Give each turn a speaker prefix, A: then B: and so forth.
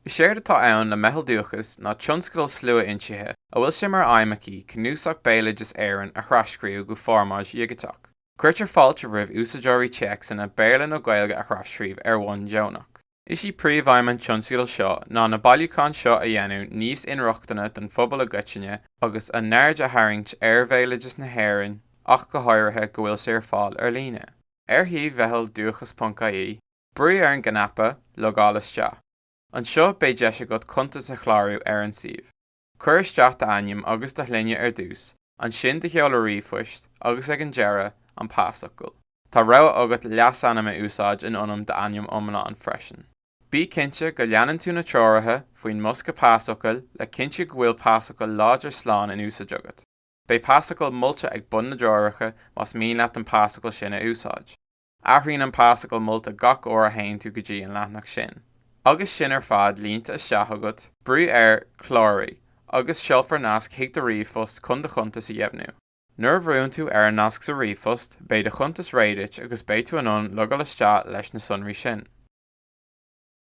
A: Is éard atá ann le Meitheal Dúchas ná tionscadal slua-fhoinsithe a bhfuil sé mar aidhm aici cnuasach béaloideas Éireann a thras-scríobh go formáid dhigiteach. Cuirtear fáilte roimh úsáideoirí téacsanna Béarla nó Gaeilge a thras-scríobh ar bhonn deonach. Is í príomhaidhm an tionscadail seo ná na bailiúcháin seo a dhéanamh níos inrochtana don phobal i gcoitinne agus a n-aird a tharraingt ar bhéaloideas na hÉireann ach go háirithe go bhfuil sé ar fáil ar líne. Ar shuíomh mheitheal dúchas.ie, brúigh ar an gcnaipe 'Logáil isteach'. Anseo beidh deis agat cuntas a chlárú ar an suíomh. Cuir isteach d'ainm agus do shloinne ar dtús, ansin do sheoladh ríomhphoist agus ag an deireadh, an pasfhocal. Tá rogha agat leasainm a úsáid in ionad d'ainm iomlán freisin. Bí cinnte go leanann tú na treoracha faoin mbosca pasfhocail le cinntiú go bhfuil pasfhocal láidir slán in úsáid agat. Beidh pasfhocal molta ag bun na dtreoracha más mian leat an pasfhocal sin a úsáid. Athraíonn an pasfhocal molta gach uair a théann tú go dtí an leathanach sin. Agus sin ar fad líonta isteach agat, brúigh ar 'Cláraigh' agus seolfar nasc chuig do ríomhphost chun do chuntas a dheimhniú. Nuair a bhrúnn tú ar an nasc sa ríomhphost, beidh do chuntas réidh duit agus beidh tú in ann logáil isteach leis na sonraí sin.